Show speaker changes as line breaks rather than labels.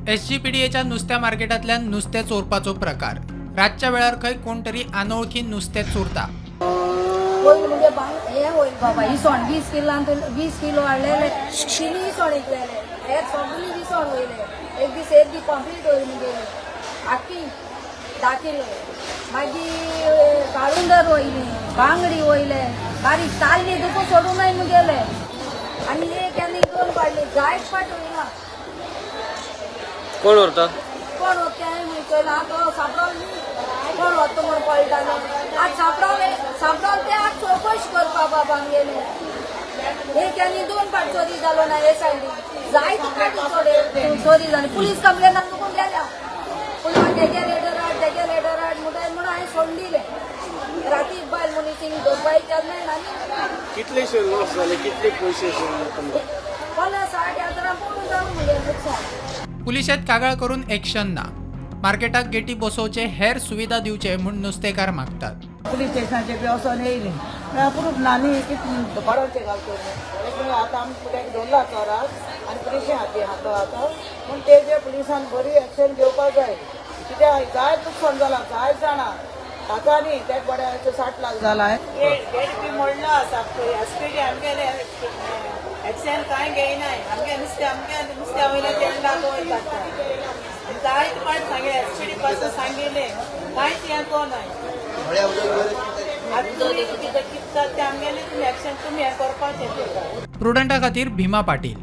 एसजीपीडीएच्या नुस्त्या मार्केटांतल्यान नुस्तें चोरपाचो प्रकार. रातच्या वेळार खंय कोण तरी अनोळखी नुस्तें चोरता.
वयर म्हणजे हें वयर बाबा इसवण 20 किलान 20 किलो हाडलेले, तिनूय इसवण इकलेले. हे सगळी इसवण वयले. एक दीस एक दी पंपलेट वयर मुगेली आख्खी 10 किलो. मागीर काळुंदर वयली, बांगडी वयले, बारीक ताल्ली तुका सोडूं नाय मुगेले. आनी एक आनी दोन पाडली, जायत फाट वयला.
कोण व्हरता?
कोण वता तें खंय चोयलां. तो सापडोल न्ही, कोण वता म्हूण कळटालें. आज सापडोले, सापडोल ते आज चवकशी करपा बाबा आमगेले. एक आनी दोन पाट चोरी जालो ना हे सायडीन. जायते पाटी चोरी जाली. पुलीस कंप्लेनाक चुकून गेल्या पूण तेजे लेटर हाड, तेजे लेटर हाड म्हणटा म्हणून हांवें सोडून दिलें. राती बायल मनीस धरपा विचारलें आनी
कितलेशे लॉस जाले, कितले पयशे तुमकां?
50-60 हजारां पडून जालें मुगे लुकसाण.
पुलिशेंत कागाळ करून एक्शन ना. मार्केटाक गेटी बसोवचे, हेर सुविधा दिवचे म्हूण नुस्तेकार मागतात.
पुलीस स्टेशनाचेर बी वचोन येयली म्हळ्यार प्रूफ ना न्ही, कितें कोणाचें घालतो न्ही. आतां आमी फुडें दवरला चोराक आनी पुलिशे हाती हातो आतां पूण तेजे पुलिसान बरी एक्शन घेवपाक जाय, कित्याक जायत लुकसाण जालां जायत जाणां. आतां न्ही, तेक बड्याचे 60 लाख जाला.
गेट बी मोडलो आसा. एसपीडी आमगेले एक्शन कांय घेयनाय. आमगे नुस्तें, आमगे नुस्त्या वयले देड लाख वयता. जायते पाट सांगले, एसपीडी पासून सांगिल्लें, कांयच हें कोनाय. आतां तुमी कितें कितें जाता तें आमगेलें, तुमी एक्शन तुमी हें करपाचें.
प्रुडंटा खातीर भीमा पाटील.